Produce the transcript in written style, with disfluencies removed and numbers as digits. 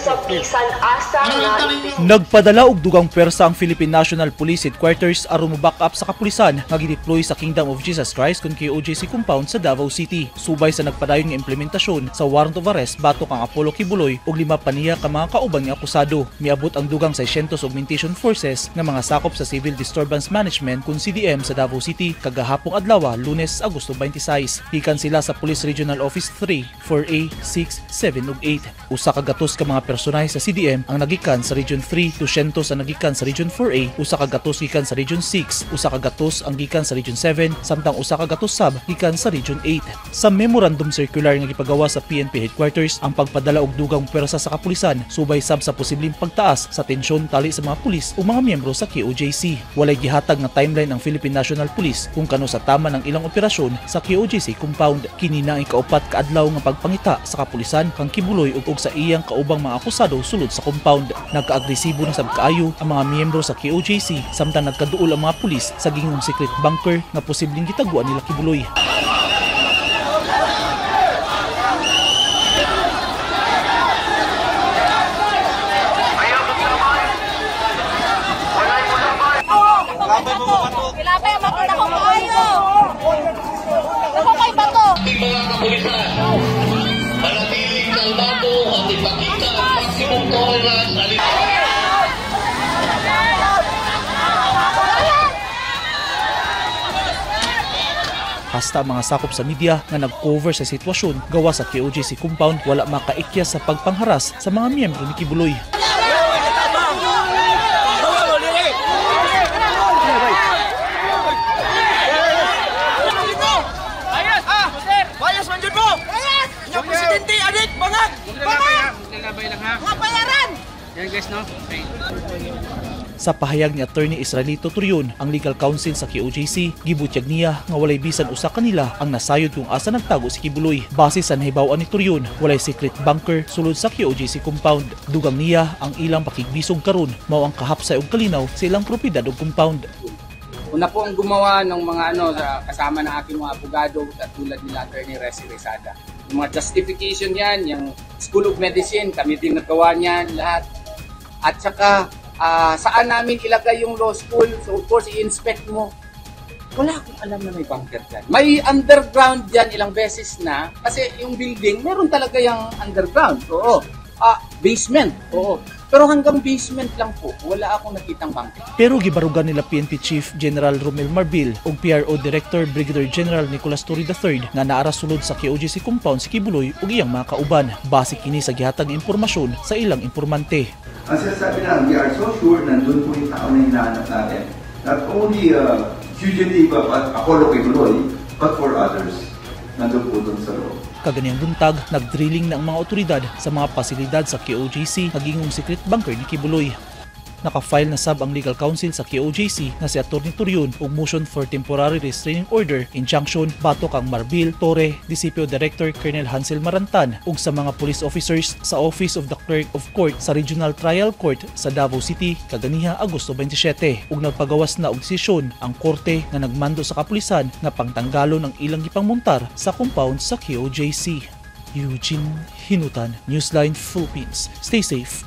Sa bisan asa nga Nagpadala og dugang pwersa ang Philippine National Police Headquarters aron mo-back up sa kapulisan nga gideploy sa Kingdom of Jesus Christ kun KOJC compound sa Davao City. Subay sa nagpadayon nga implementasyon sa warrant of arrest batok ang Apollo Quiboloy ug lima pa niya ka mga kauban nga akusado. Miabot ang dugang 600 augmentation forces nga mga sakop sa Civil Disturbance Management kun CDM sa Davao City kagahapong adlaw, Lunes, Agosto 26. Gikan sila sa Police Regional Office 3, 4A, 6, 7 ug 8. 100 ka mga personahe sa CDM ang nagikan sa Region 3, 200 ang nagikan sa Region 4A, 100 gikan sa Region 6, 100 ang gikan sa Region 7, samtang 100 sab gikan sa Region 8. Sa memorandum circular nga gipagawa sa PNP Headquarters, ang pagpadala og dugang pwersa sa kapulisan subay sab sa posibleng pagtaas sa tensyon tali sa mga pulis o mga miyembro sa KOJC. Walay gihatag nga timeline ang Philippine National Police kung kano sa tama ng ilang operasyon sa KOJC compound. Kini na ang ikaupat ka adlaw nga pagpangita sa kapulisan kang Quiboloy ug sa iyang kaubang mga akusado sulod sa compound. Nagkaagresibo na sab kaayo ang mga miyembro sa KOJC samtang nagkaduol ang mga pulis sa gingong secret bunker nga posibleng gitaguan nila Quiboloy. Kilabay ang makita ko kaayo. Ako kay bato. Mga kapulisan, manatiling kalmado at ipakita ang maximum tolerance at Hasta ang mga sakop sa media nga nag-cover sa sitwasyon gawa sa KOJC compound wala makaikya sa pagpangharas sa mga miyembro ni Quiboloy. Ayos! Ah! Bayas man jud mo! Bayas! Inyong presidente, adik, bangag! Bangag! Nalabay lang ha. Mga bayaran! Yan guys, no? Okay. Sa pahayag ni Attorney Israelito Turion, ang legal counsel sa KOJC, gibutyag niya nga walay bisan usa kanila ang nasayod kung asa nagtago si Quiboloy. Base sa nahibaw-an ni Turion, walay secret bunker sulod sa KOJC compound. Dugang niya ang ilang pakigbisog karon mao ang kahapsay og kalinaw sa ilang propiedad og compound. Una po ang gumawa ng mga ano, kasama ng aking mga abogado katulad nila Attorney Resi Rezada. Yung mga justification yan, yung School of Medicine, kami din naggawa niyan, lahat. At saka, saan namin ilagay yung law school? So of course, i-inspect mo. Wala akong alam na may bunker dyan. May underground dyan ilang beses na kasi yung building, meron talaga yung underground. Oo. Basement. Oo. Pero hanggang basement lang po, wala akong nakitang bunker. Pero gibarugan nila PNP Chief General Romel Marbil ug PRO Director Brigadier General Nicolas Torre III nga naara sulod sa KOJC compound si Quiboloy ug iyang mga kauban. Base kini sa gihatag nga impormasyon sa ilang informante. Ang sinasabi na, we are so sure nandun po yung tao na hinahanap natin. Not only fugitive at Apollo Quiboloy, but for others. Nandun po dun sa loob. Kaganiyang buntag, nagdrilling na ang mga otoridad sa mga pasilidad sa KOJC nagingong secret bunker ni Quiboloy. Naka-file na sab ang legal counsel sa KOJC na si Atty. Turion og motion for temporary restraining order injunction batok ang Marbil, Torre, DCPO Director Colonel Hansel Marantan ug sa mga police officers sa Office of the Clerk of Court sa Regional Trial Court sa Davao City kaganiha Agosto 27 ug nagpagawas na og desisyon ang korte nga nagmando sa kapulisan nga pangtanggalon ang ilang gipangmuntar sa compound sa KOJC. Eugene Hinutan, Newsline Philippines. Stay safe.